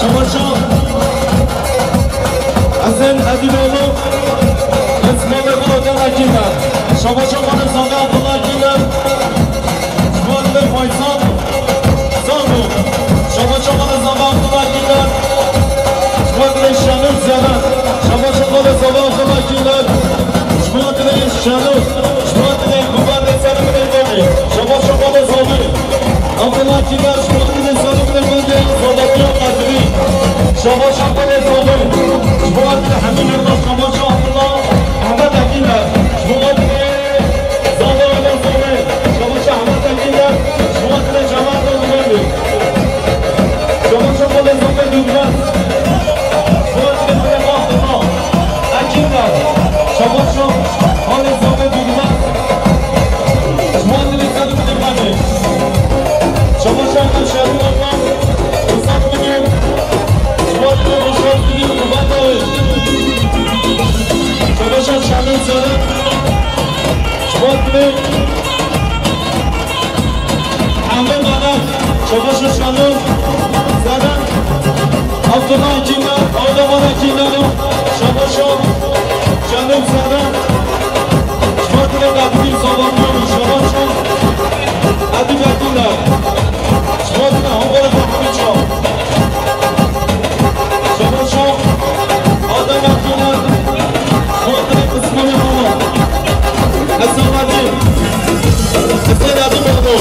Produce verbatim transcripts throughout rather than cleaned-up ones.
Şabaşo. Ezên Edîbolu, ez malê xwe Okan Akîn e. Şabaşo xwe li Zanga Abdullah Akîn e. Ji bo dilê Faysal Zango. Şabaşo xwe li Zanga Abdullah Akîn e. Ji bo dilê Şenûr Zeren. Şabaşo xwe li Zanga Abdullah Akîn e. Ji bo dilê Şenûr. Ji bo dilê Gubanê Serê Binê Gomê. Şabaşo xwe li Zanga. Abdullah Kîmer, ji bo dilê Zalî Binê Gundê, Zalatiya Qadirî. Şabaşa xwe lê Zalî. Ji bo dilê hemî hêrmaz, şabaşa Abdullah Ehmed Ekîner. Ji bo dilê Zalî Wela Zalî. Şabaşa Ehmed Ekîner. Ji bo dilê cemaeta Gundê. Şabaşa xwe lê Zalî Dugmez. Ji bo dilê Zalî Abdullah Ekîner. Şabaşa xwe lê Zalî Dugmez. Ji bo dilê Zalî Binê Gundê. Şabaşa Şerîf Osman, Rıfat Müdür, Şubat Rıfat Müdür, Rıfat Dağı. Şabaşa Şanlı Sarı, Şubat Bey, Ahmet Banak, Şabaşa Şanlı Sarı, Abdullah Kinar, Avdaman Kinar, Şabaşa Şanlı Sarı, Şubat Bey, Kadir Sabah Bey, Şabaşa Hadi Kadir. Şubatine hambara bakımı çal. Şabaşa Adem Akınar. Şubatine kısmını hava. Esamadı. Esamadı.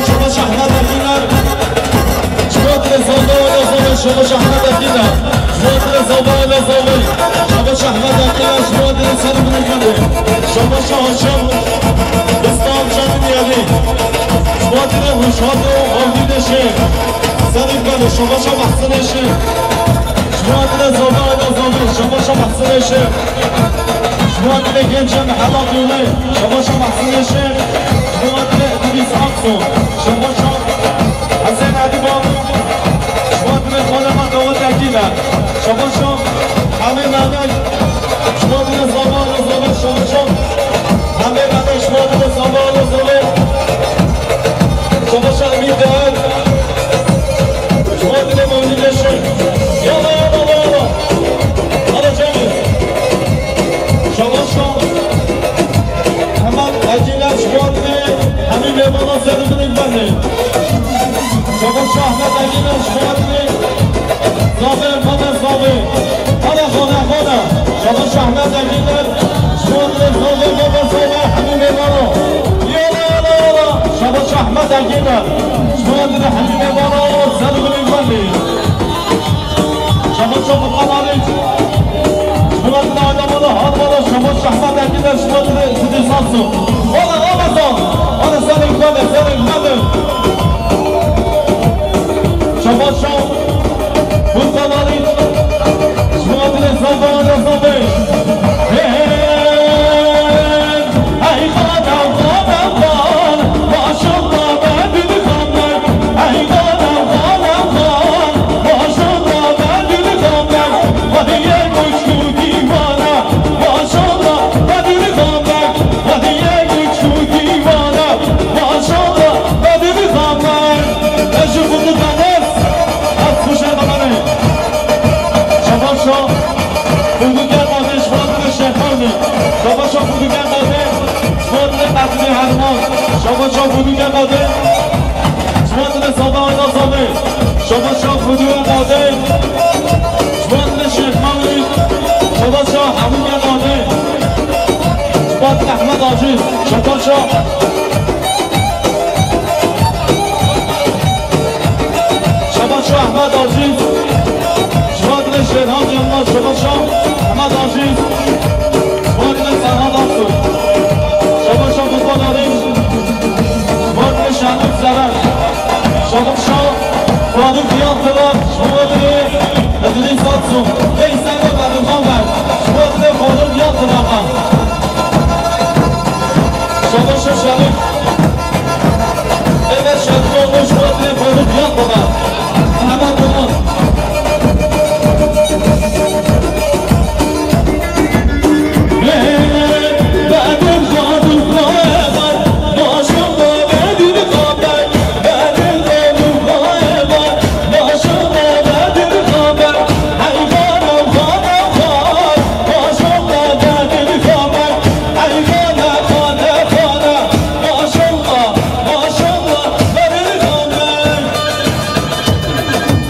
Şabaş Ahmet Akınar. Şubat Reza Wela Zalê, Şabaş Ahmet Akîna. Şubat Reza Wela Zalê, Şabaş Ahmet Akîna. Şubat Reza Sarı Binekane. Şabaş Haşim, Rıstı Amcanın yeri. Şubat Reza Ruşato, Avni Deşe. Sarı Binekane, Şabaş Mahsun Eşe. Şubat Reza Wela Zalê, Şabaş Mahsun Eşe. Şubat Reza Genç Mehmet Akîna. Şabaş Mahsun Eşe. Şubat Reza Aksu. Şabaş Hesen Edîbolu, Şubat Xalema Dawet Ekîna, Şabaş Hemê Mehmet, Şubat Zaba Zaba, Şabaş Hemê Mehmet, Şubat Zaba Zaba. Bala Sedûbinê bende. Şabaş Ahmet Egîner, ji bo Edirê. Zavê, Mame Zavê. Hale xane, xane. Şabaş Ahmet Egîner, ji bo Edirê, Zavê, Mame Zavê, hemî mêvana. Yala, yala, yala. Şabaş Ahmet Egîner, ji bo Edirê, hemî mêvana. Sedûbinê bende. Şabaş Furkan Arîç. Ji bo Edirê Aydamana, hat bala, Şabaş Ahmet Egîner, ji bo Edirê Zidî Samsun. Wala, wala, sağ. Wala, serê xwe be, serê xwe be. Şabaş Furkan Arîç. Ji bo Edirê Zava, Zava. Hey, hey. Ey xanem, xanem, xan, maşallah, bedil xanem. Ey xanem, xanem, xan, maşallah, bedil xanem. Hadi ye kuşku divane, maşallah, bedil xanem. Hadi ye kuşku divane, maşallah, bedil xanem. Eji kutu kanes, az kuşe kamanı. Şabaş şo. Fûdûkê Qadê ji bo Edirê Şêxanê. Şabaş şo Fûdûkê Qadê ji bo Edirê Qetilê Herman. Şabaş şo Fûdûkê Qadê ji bo Edirê Saba Ayda Sabê. Şabaş şo Fûdûkê Qadê ji bo Edirê Şêx Mewlîd. Şabaş şo Hemûkê Qadê ji bo Edirê Ehmed Aciz. Şabaş şo. Şabaş Ahmet Aziz. Şabaş Şerhan Yılmaz. Şabaş Ahmet Aziz. Şabaş Sanat Aksu. Şabaş Mustafa Narin. Şabaş Şenlik Sever. Şabaş Fadıl Fiyatlılar. Şabaş İdris Aksu. Veysel ve Fadıl Hanver. Şabaş Fadıl Fiyatlılar. Şabaş Şerif. Evet, şarkı olmuş, bu telefonu Cihan Baba. Hemen bunu. Maşallah, Bedir Xan Bey.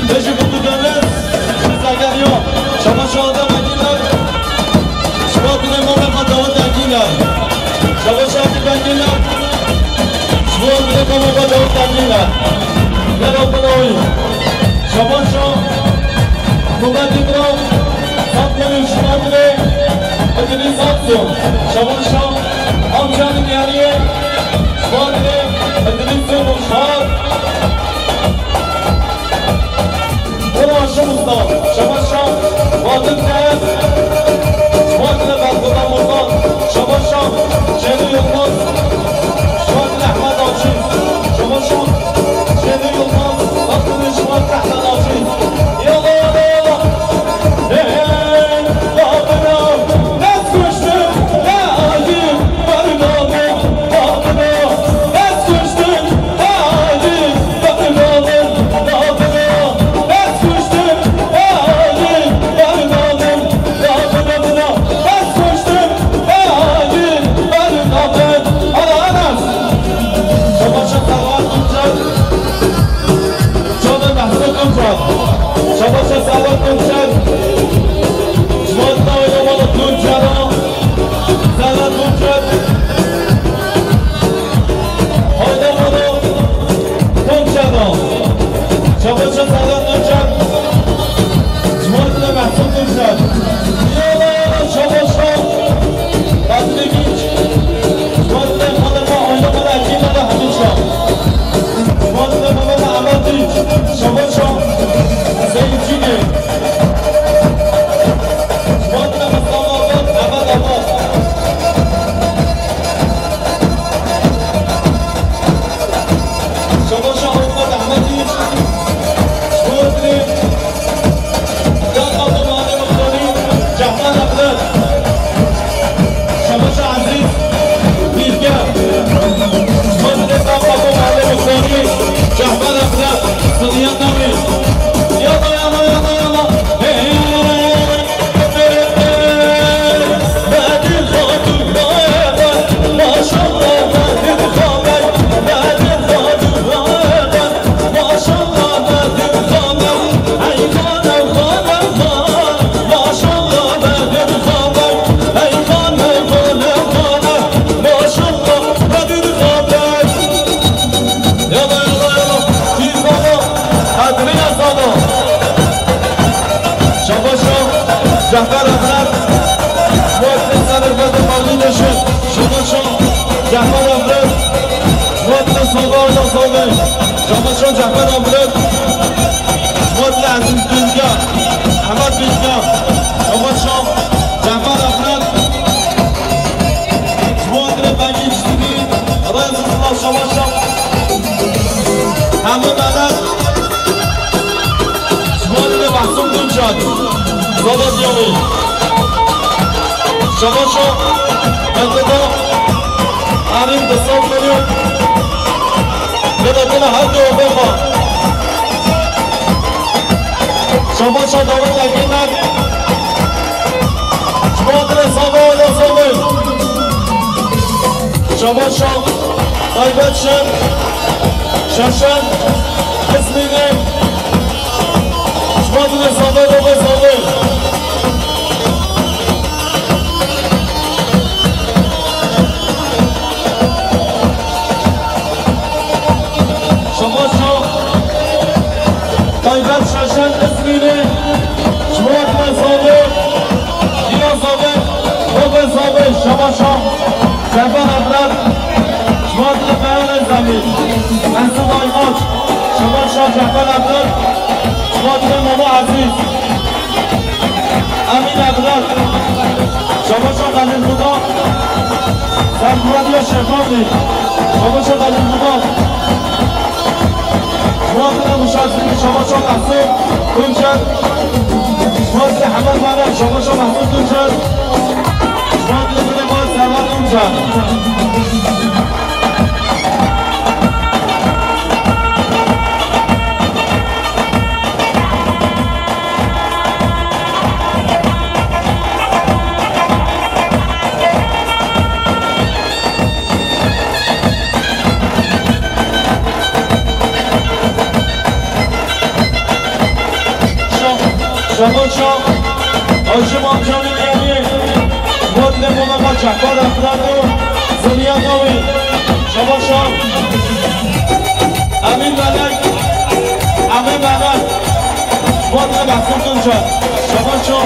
Beşi Kutu Döner, Zagariyo, Şabaş Adem Egiler, Şubat Bine Mehmet Davut Egiler, Şabaş Adem Egiler, Şubat Bine Mehmet Davut Egiler. Ne bakın oyu? Şabaş Şah, Kubat İbrahim, Sat Yeni Şubat Bine, Egiler Satsu, Şabaş Şah, Amcanın Yariye, Şubat Bine, Egiler Sönmüş Şah. Bora Aşım Usta, Şabaş Şah, Fatih Kaya, Şubat ile Fatih Usta, Şabaş Şah, Şehri Yılmaz, Şubat ile Ahmet Avcı, Şabaş Şah, Şehri Yılmaz, Fatih ile Şubat ile Ahmet Avcı. Yallah, yallah, yallah. Hey, hey, hey, hey. Cafer Efret, Muhattin Serifet Mevlûd Işık, Şamaşo Cafer Efret, Muhattin Saba Oda Sabi, Şamaşo Cafer Efret, Muhattin Aziz Bilge, Ahmet Bilge, Şamaşo Cafer Efret, Muhattin Bengî Çitî, Rêz Islam Şamaşo, Hemî Melek, Şumarî Mahsûm Tunçer, Sedat Yavî, Şamaşo, Mekeda, Arîf di sed milyon, Vedatîna her du obexa, Şamaşo Dawid Ekîner, Şumarî Saba Oda Sabi, Şamaşo, Taybet Şen, Şaşen, Kısmini, Şumadine Sabe, Robe Sabe. Şamaşo, Taybet Şaşen, Kısmini, Şumadine Sabe, Diya Sabe, Robe Sabe, Şamaşo, Cafer Efrat, Şumadine Beyan Ezamî, Mesut Aymaç, Şamaşo, Cafer Efrat, Şumadine Mama Aziz. Emîn Evlat, Şamaşo Xelîl Xuda, Sermuradiya Şêxavlî, Şamaşo Xelîl Xuda, Muhattin Muşazî, Şamaşo Mehsûd Tunçer, Muhattin Hemed Mehmet, Şamaşo Mehsûd Tunçer, Muhattin Binê Xal Serhat Tunçer. Şamaşo, Haşim amcanın yeri, Muhattin Mehmet Cafer Efrado, Zeliha Navi, Şamaşo, Emin Melek, Emin Melek. Muhattin Mehsûd Tunçer, Şamaşo,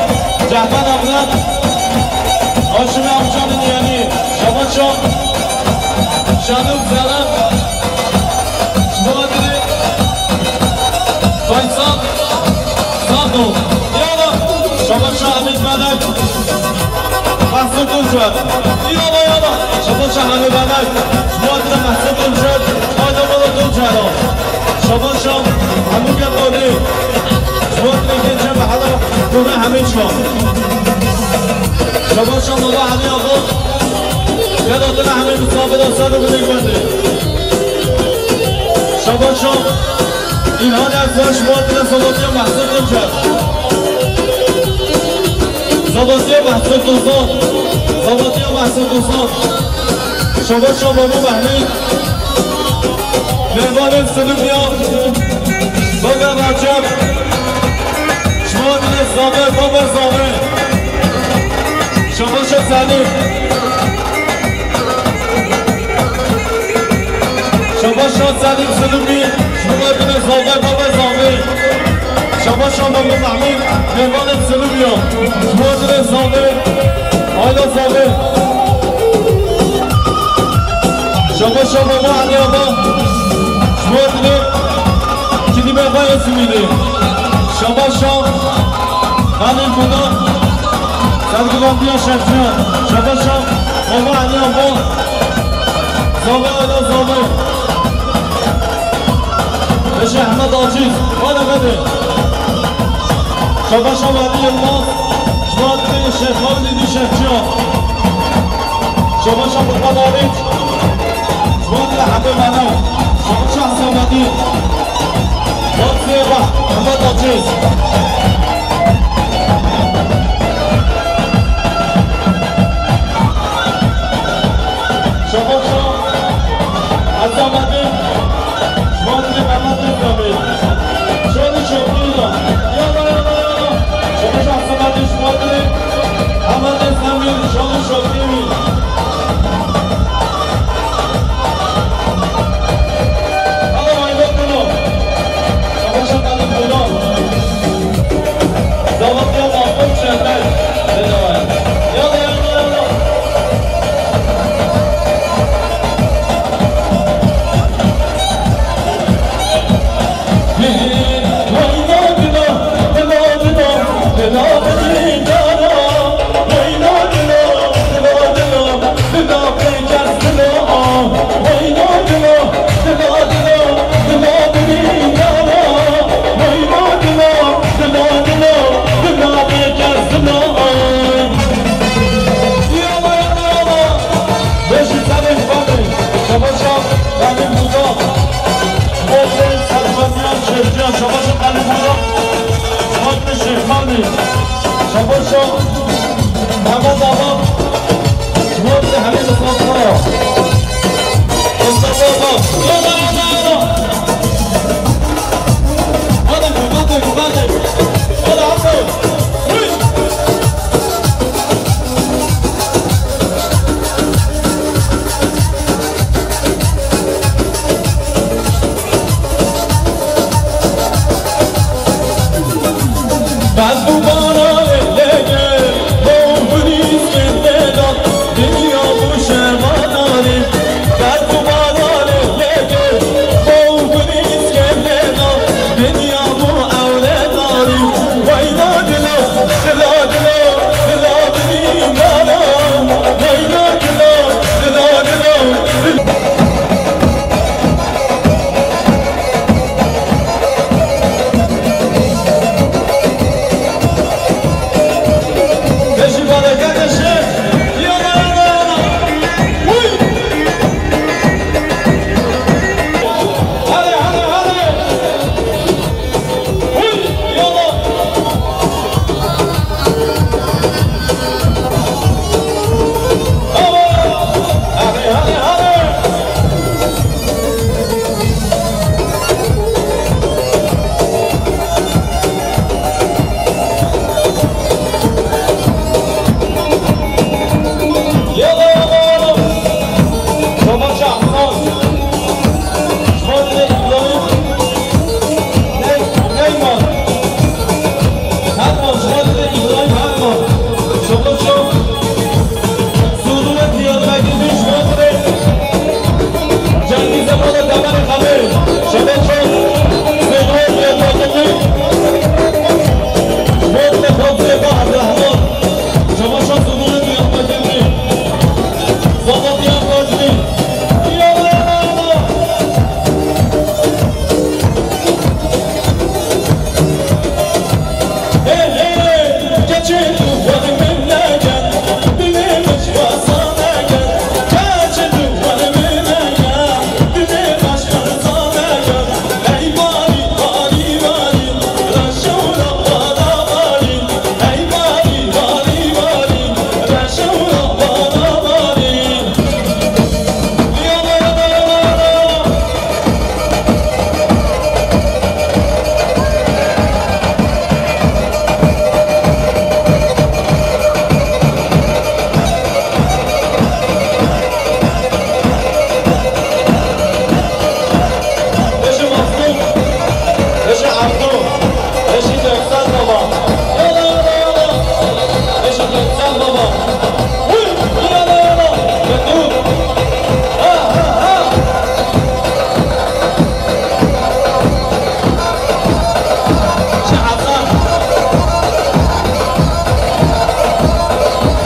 Cafer Evlat, Haşim amcanın yeri, Şamaşo, Şanuk Zeren, Muhattin Faysal, Sado, Yala, Şamaşo, Emin Melek, Mehsûd Tunçer, Yala, Yala, Şamaşo, Emin Melek, Muhattin Mehsûd Tunçer, Adem Tunçer. Şamaşo, hemû ke qolê. Ji bo dilekê çe bi hela dûre hemê çiya. Şamaşo, Mala Elî Abo, ke datine hemê misafira ser û binê gundê. Şamaşo, Îlhan Ersoy, ji bo dilê Zavatiya Mehsûd Tuncer. Zavatiya Mehsûd Tuncer. Zavatiya Mehsûd Tuncer. Şamaşo, Mamo Mehmûd. Mêvanên Silûmiya, Baba Recep, ji bo dilê Zave, Baba Zave, Şamaşo Selîm, Şamaşo Selîm Silûmî, ji bo dilê Zave, Baba Zave. Şamaşo Memo Mehmûd, mêvanên Silûmiya, ji bo dilê Zave, aîla Zave. Şamaşo Memo Elî Aba, ji bo dilê kilîmê xwe yê Zimînê. Şamaşo Xelîl Xuda, sergivandiya Şevciyan. Şamaşo Memo Elî Aba, Zave, aîla Zave. Beşê Ehmed Aciz, bana bede. Şamaşo Veli Yılmaz, ji bo dilê Şêx Mevlîdî Şevciyan. Şamaşo Furkan Arîç, ji bo dilê Hebê Melew. Şamaşo Hesamedî, Bat Zêba, Ehmed Aciz. Şamaşo Hesamedî, ji bo dilê Mehmet Özdemir. Şanî şokî da. Yala, yala, yala. Şamaşo Hesamedî, ji bo dilê Mehmet Özdemir, şanî şokî wî. Alo, Aydoğan. Şamaşo Xelîl Xuda. Zavatiya Mahmut Şehbel. Berf û baranê lêkir, bo hûn îskendera, dinya bû şevadarî. Berf û baranê lêkir, bo hûn îskendera, dinya bû ewledarî. Weyna dilo, dila dilo, dila dilî dara. Weyna dilo, dila dilo, dila Beşi berekete şef. Yala, yala, yala. Uy! Hadi, hadi, hadi. Uy! Yala. Bravo. Hadi, hadi, hadi. Yala, yala, yala. Şobaş Ehsan. Şobaş İbrahim. Ney-, Neyman. Herman, Şobaş İbrahim Herman. Şobaş. Sûdûrê Diyarbekirlî ji bo dirê Cengîz Emal Demerê Xemê. Şebeço Sûdûrê Diyarbekirlî. Ji bo dirê Fevzê Bahar Rehman. Şebeço Sûdûrê Diyarbekirlî. Zava Diyarbekirlî. Yala, yala, yala. Eşi Mazlum, eşi Abdul, eşi Göksel Baba. Yala, yala, yala. Eşi Göksel Baba. Uy, yala, yala. Bedû. Ha, ha, ha. Şehazan.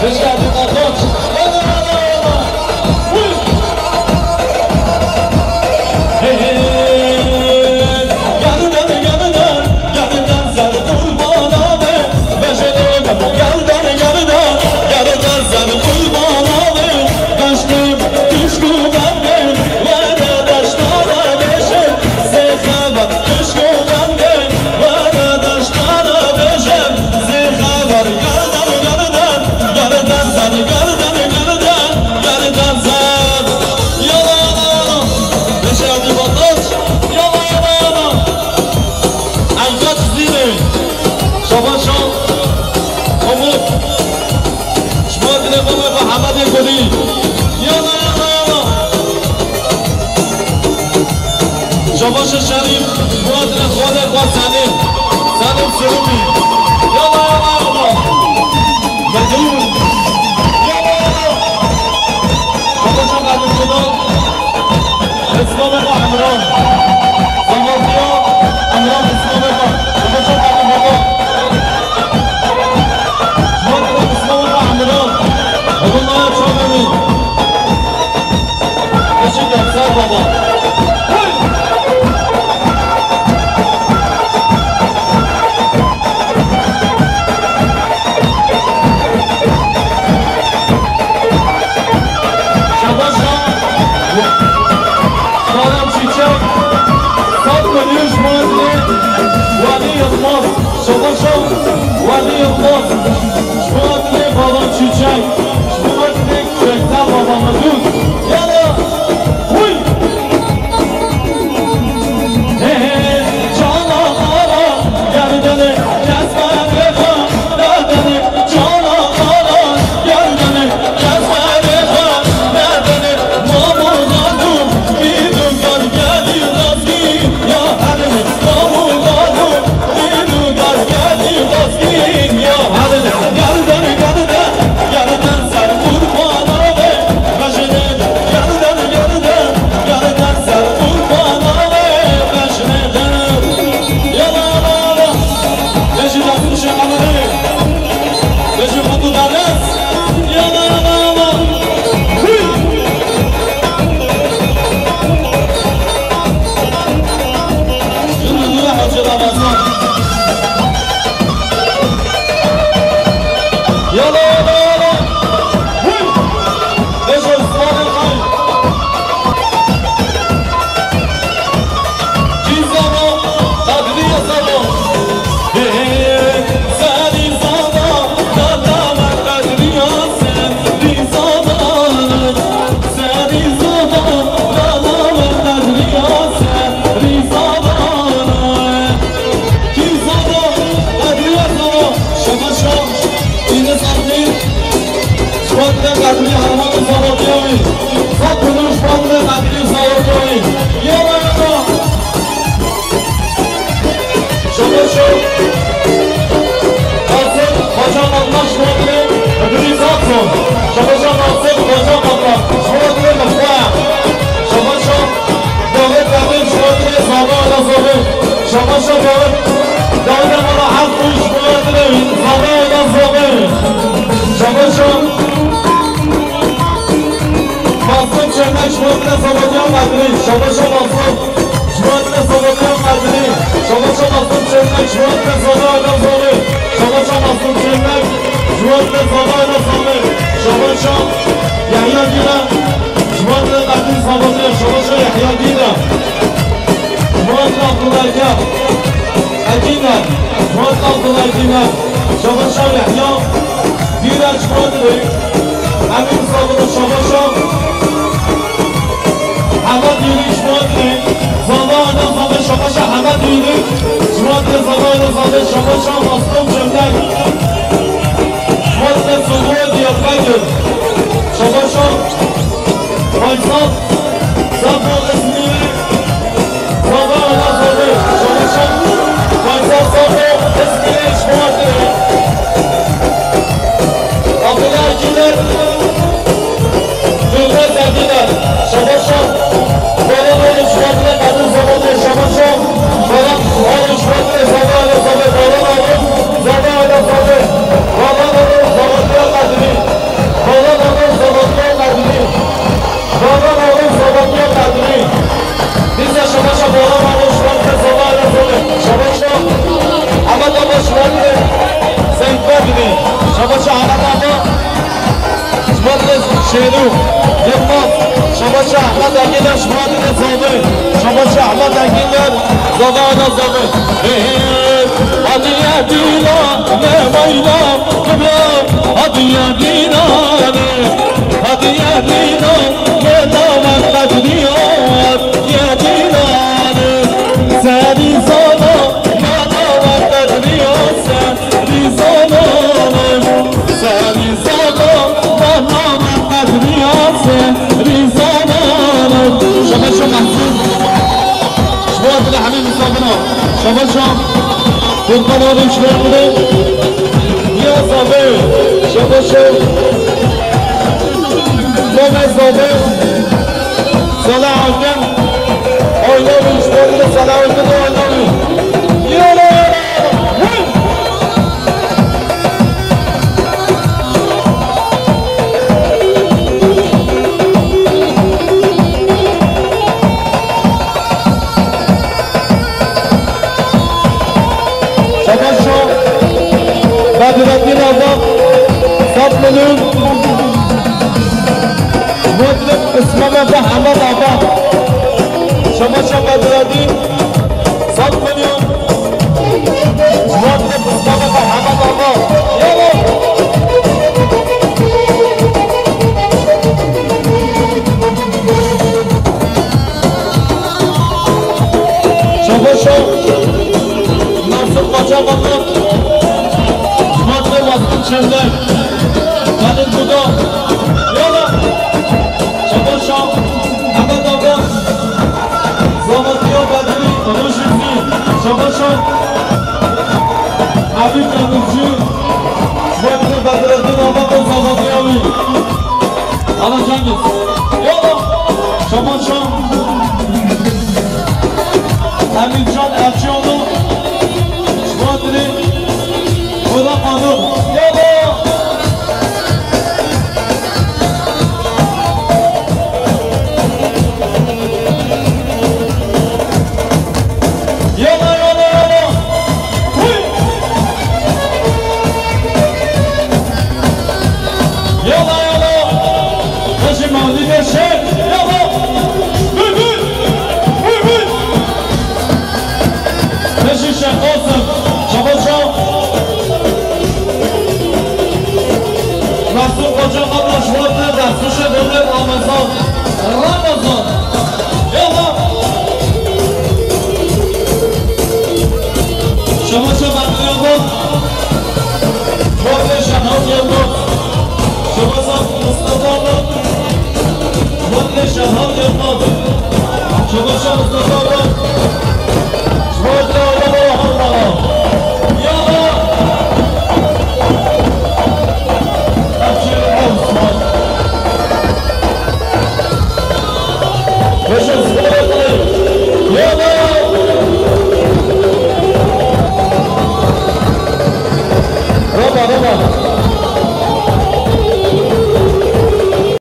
Hoş geldin, Ardoç. Yalla, yalla, yalla. Uy. Hey, hey. Yardan, yardan, yardan ser qurbana be. Beşerim, yardan, yardan, yardan ser qurbana be. Kaçtım, kuşku bende. Were daşlara beşe, zêxa ver, kuşku bende. Were daşlara beşe, zêxa ver, gardan, gardan, gardan, zan, gardan, gardan, gardan, zan. Yala, yala, yala. Beşe hadi vatandaş. Yala, yala, yala. Elkaç zîne. Şabaşa. Umut. Ji bo dilê xwe, xwe Hemedê Gulî. Yala, yala, yala. Şabaşa Şerîf, ji bo dilê xwe, xwe Selim. Selim Sirûmî. Yala, yala, yala. Bedûn. Yala, yala. Şabaşa Bedûn Kudan. Îslamê xwe Emran. Zehatiya Emran Îslamê xwe. Şabaşa Bedûn Kudan. Îslamê xwe Emran. Hûn naya çavê min. Eşî Göksel Baba. Şabaşa Baran Çîçek, sed milyon ji bo dilê Walî Yilmaz. Şabaşa Walî Yilmaz, ji bo dilê Baran Çîçek, ji bo dilê Göksel Baba Mezûn. Yala! Huy! He he, çala xala, gerdene, kes bere xwe, dadene, çala xala, gerdene, kes bere xwe, dadene, mamu dadu, bîdu kar gelî razgî, ya herine, mamu dadu, Şabaşa Yehya, Dîraç Badrê, Emîn Sabir, Şabaşa Hema Dîrî ji Badrê, Zava Ana Zave, Şabaşa Hema Dîrî ji Badrê, Zava Ana Zave, Şabaşa Aslan Cemlek ji Badrê, Zûbû Diyarbekir, Şabaşa Faysal Sabo Izmîrî, Zava Ana Zave, Şabaşa Faysal Sabo Izmîrî ji Badrê. Abdullah Güler, Gülmez Erginer, Şabaşa Bala Bala ji Badrê, Kadir Zava Ana, Şabaşa Bala Bala ji Badrê, Zava Ana Zave, Bala Bala, Zava Ana Zave, Bala Bala, Zava Ana Zave, Bala Bala, Zava Ana Zave. Baba Mavlût Sabatiya Kadrî. Dîsa Şabaşa Baba Mavlût Şubatê Zava Ana Zave. Şabaşa Ahmet Aba Şubatê Seyit Bedrî. Şabaşa Ahmet Aba Şubatê Şêrû Yılmaz. Şabaşa Ahmet Agêda Şubatê Zave. Şabaşa Ahmet Agêda Zava Ana Zave. Hê, hê, hadiye dîla, ne mayla, kibra, hadiye dîla, ne. Hadi yadîno, yê dawet qedrîyo, yê dînanê. Serî zana, ya dawet qedrîyo, serî zananê. Serî zana, ya dawet qedrîyo, serî zananê. Şabaşo Mehsûd. Ji bo hatine hemî misafira. Şabaşo. Kurban olayım şuratını. Ya Zabe. Şabaşo. Gomez Zabe. Selahattin. Oynamış. Böyle Selahattin oynamış. Yürü. Şabaşo Bedrettin Ava, sed milyon. Mutlak İsmail Ava, Ahmet Ava. Şabaşo Bedrettin, sed milyon. Mutlak İsmail Ava, Ahmet Ava. Yallah. Şabaşo Nasir Paşa Bakan, Şubatê Nasir Çendek, Halil Buda, Yola, Şabaşo Mehmet Aba, Zavatiya Bedri, Rojizî, Şabaşo Habib Kadirci, Şubatê Bedrettin Aba, Zavatiya wî. Ana Cengiz, Yola, Şabaşo Emin